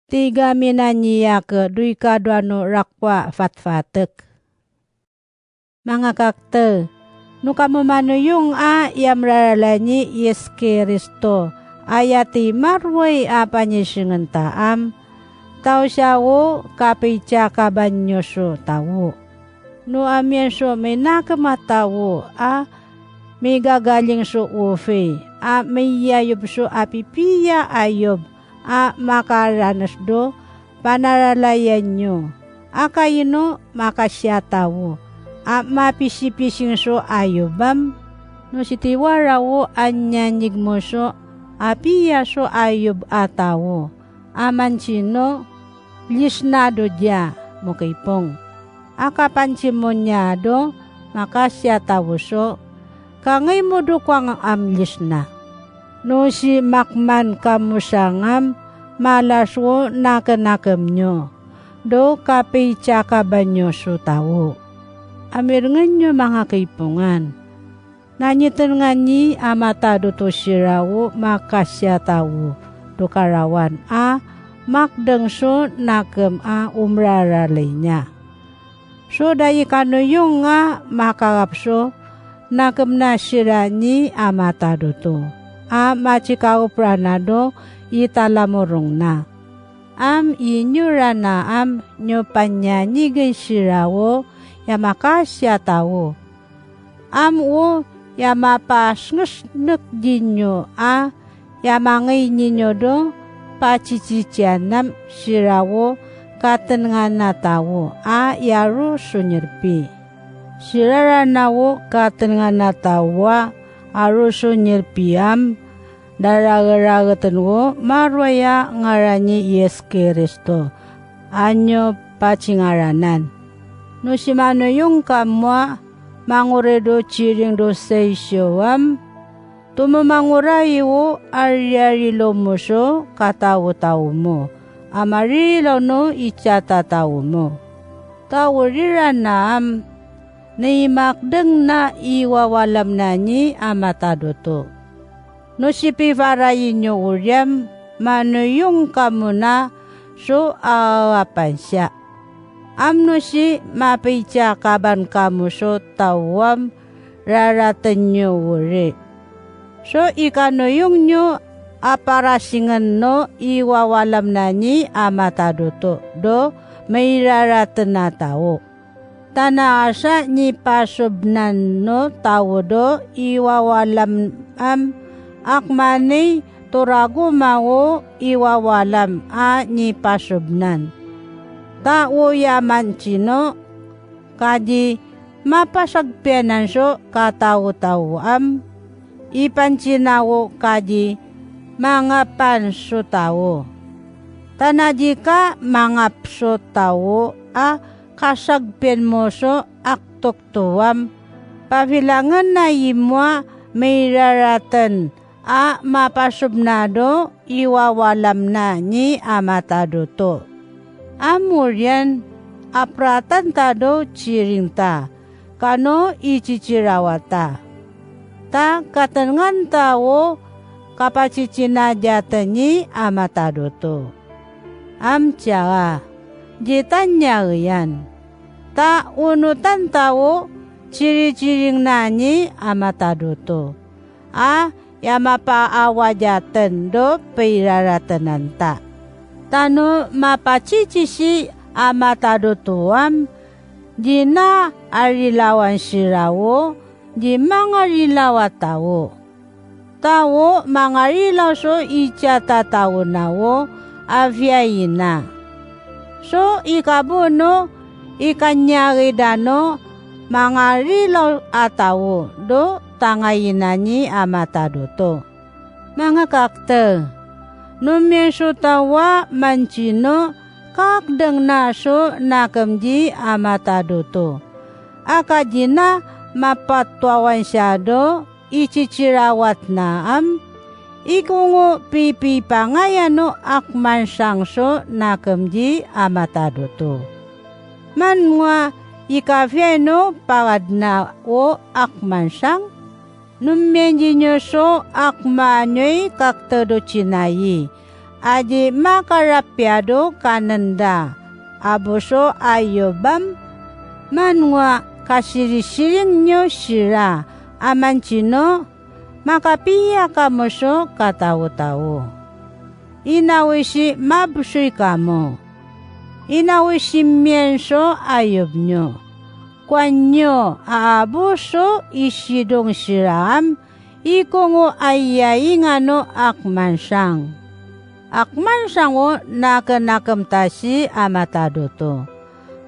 Tiga minanyiake duika duanu rakwa fatfatek. Mga kakte, no kamumanuyong a yamraralanyi Yes Kristo, ayati marway a panyisingan taam, tao siya wo kapitsa kabanyo so tawo. No amien so may nakamatawo a may gagaling so ufi, a may yayub so apipiya ayob, a makaranas do panaralayan nyo. A kayino makasya tawo, a mapisipising so ayobam. No sitiwara wo anyanyig mo so apiya so ayob a tawo. Aman sino lisnado dya mukipong. Akapansimonyado makasya tawo so kangay mo do kwang amlis na. No si makman kamusangam malaswo nakenakem nyo. Do kapitsa kabanyo so tawo. Amirngan nyo mga kaipungan. Nanyiten nga ni amata do to sirawo makasya tawo. Do karawan a makdeng so nakem a umraralay niya. So dayi kanuyong nga makarapso nakem na sira ni amata do to. A machikaupranado italamurong na. Am inyura na am nyo panyanyigin sirawo yamakasya tawo. Am wo yamapasngesnek dinyo a yamangay ninyo do pachichichianam sirawo katengan na tawo a yaru sunyerpi. Siraranawo katengan na tawa aru sunyerpiam daragaragetenwo marwaya ngarani Yes Kristo anyo pacingaranan. No simanuyong kamwa manguredo ciring do seisyoam tumumangurai wo ari-ari lomuso katawo-tawo mo amarilo no icatatawo mo. Tawuriranam naimakdeng na iwawalam na ni amatadoto. No sipifarayin nyo uryam manuyong kamuna so aapan siya. Amno si mapitsa kaban kamuso tawam raraten nyo uri. So ikanuyong nyo aparasingan no iwawalam na ni amatadoto do may raraten na tao. Tanaasa ni pasubnan no tao do iwawalam am akmani turago mawo iwawalam a ni pasubnan. Tao yaman sino kadi mapasagpianan so katao-tao am ipansinawo kadi mga panso tao. Tanadi ka mga pso tao a kasagpian mo so aktuktuam pabilangan na imwa may raratan a mapasubnado iwawalam na ni amatado to. Amurian apratan tado ciringta kano icicirawata. Ta katengan tawo kapacicina jateni amatado to. Amcaa jitanya yan. Ta unutan tawo ciri-ciring nani amatado to. A yamapaawa jaten do peiraratenanta. Tano mapacicisi amatado tuam jina arilawan sirawo di mangarilawa tawo. Tawo mangarilaw so icata tawo nawo aviaina. So ikabuno ikanyari dano mangarilaw atawo do tangayinani amatado to. Mga kakte, numienso tawa mancino kakdeng naso nakemji amatado to. Akajina mapatwawan siya do icicirawat na am ikungo pipi pangayano akman sangso nakemji amatado to. Manwa ikafyeno pawadna o akman sang numenji nyo so akmanyoy kaktedo cinayi Aji makarapyado kananda abuso ayobam manwa kasirisiring nyo sira amanchino makapiya kamuso katawo-tawo. Inawisi mabsuy kamo. Inawisi mienso ayob nyo. Kwanyo aabuso isidong siraam ikongo ayaingano akmansang. Akmansango nakenakemtasi amatadoto.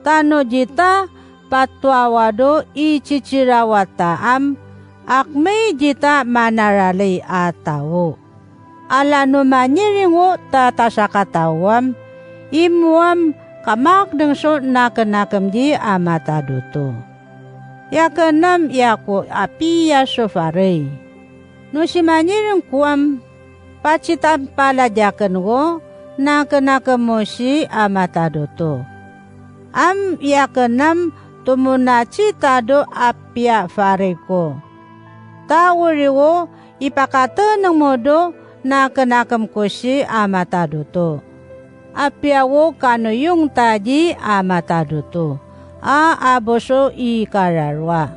Tano jita patwawado icicirawataam akmei jita manaralay atawo. Ala no manyiringo tatasakatawam imuam kamakdengso nakenakem di amatadoto. Yakenam yaku apiya sofarei. No si manyiring kuam pacitan palajaken wo nakenakemosi amatadoto. Am yakenam tumunacitado apia fareko. Tawuriwo ipakateneng modo nakenakem kusi amatadoto. Apia wo kanuyung taji amatadoto. A aboso ikararwa.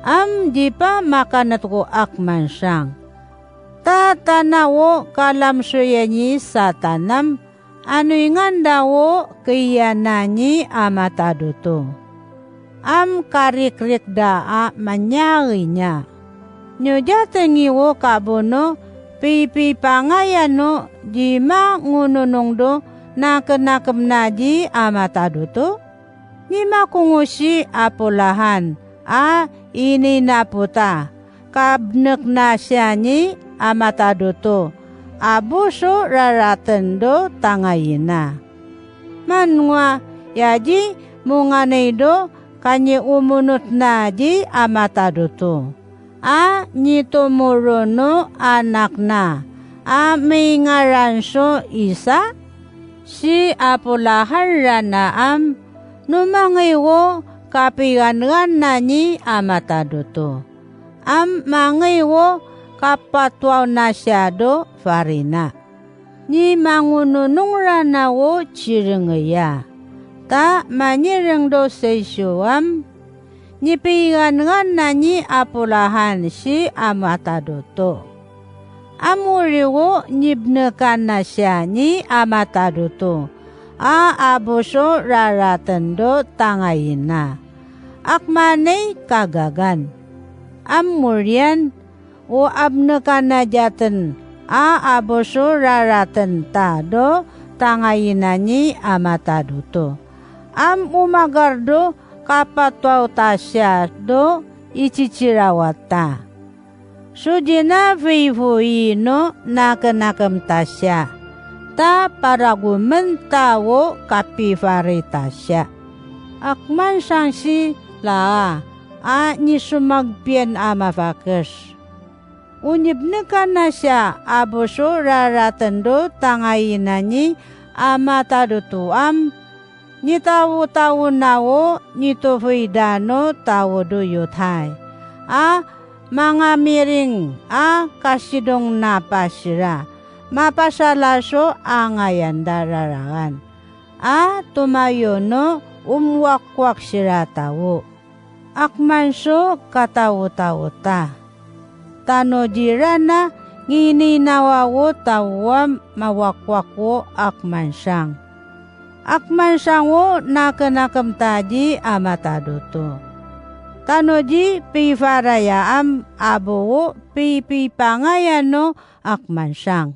Am dipa makanatko akmansang. Tatanawo kalamsuyenyi satanam anuingandawo kiyanani amatadoto. Am karikrik daa manyarinya. Nyojatengiwo kabono pipi pangayano jima ngununungdo nakenakem naji amatadoto. Nima kungusi apulahan a ini naputa kabnek nasyani amatadoto abuso raratendo tangayina. Manwa yaji munganeido kanyi umunut naji amatadoto. A nyitumuruno anakna a mingaranso isa si apulahan ranaam numangiwo kapigangan nani amatadoto. Am mangiwo kapatwaw na siyado farina. Ni mangununong ranawo chiringeya. Ta manyiring do seisyuam ni pigangan nani apulahan si amatadoto. Amuriwo nibnekan na siya ni amatadoto. A abuso raratendo tangayina. Akmanay kagagan. Amurian o abnekanajaten a abuso raraten tado tangayina ni amatadoto. Am umagardo kapatwaw tasya do icicirawata. Sujina fifuino nakenakem tasya. Ta paragumen tawo kapifaritasya. Akman sangsi laa a nisumagpien amafakes. Unyibnekan na siya abuso raratendo tangayinani amatadutuam nitawu-tawu nawo nitufuidano tawo duyutay. A mga miring a kasidong napasira. Mapasalaso angayanda raragan. A tumayono umwakwak sira tawo. Akmanso katawo-tawo ta. Tano jirana ngininawawo tawam mawakwakwo akmansang. Akmansangwo nakenakem taji amatadoto. Tanoji pifarayaam abuwo pipipangayano akmansang.